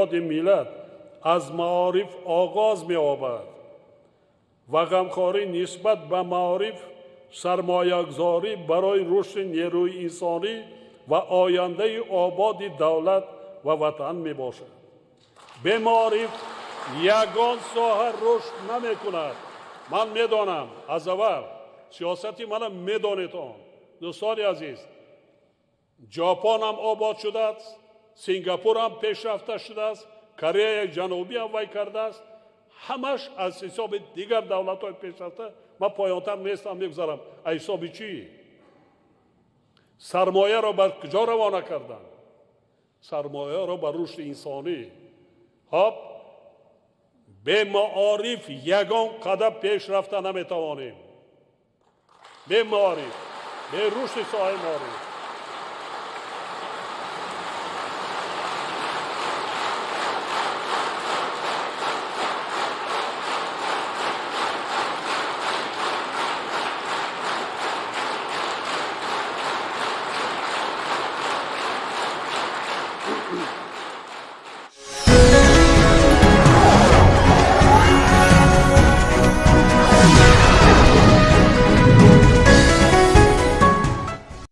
Бунёди миллат аз маориф оғоз меёбад ва ғамхорӣ нисбат ба маориф сармоягузорӣ барои рушди нерӯи инсонӣ ва ояндаи ободи давлат ва ватан мебошад. Бе маориф ягон соҳа рушд намекунад. Ман медонам, аз аввал сиёсати мана медонед он. Дӯстони азиз, Ҷопон ҳам обод шудааст, Сингапур ҳам пешрафта шудааст, Кореяи Ҷанубӣ ҳам вай кардааст. Ҳамаш аз ҳисоби дигар давлатҳои пешрафта. Ман поёнтар местам, мегузарам. Аз ҳисоби чӣ? Сармояро ба куҷо равона карданд? Сармояро ба рушди инсонӣ. Хоб, бе маориф ягон қадам пеш рафта наметавонем, бе маориф, бе рушди соҳаи маориф.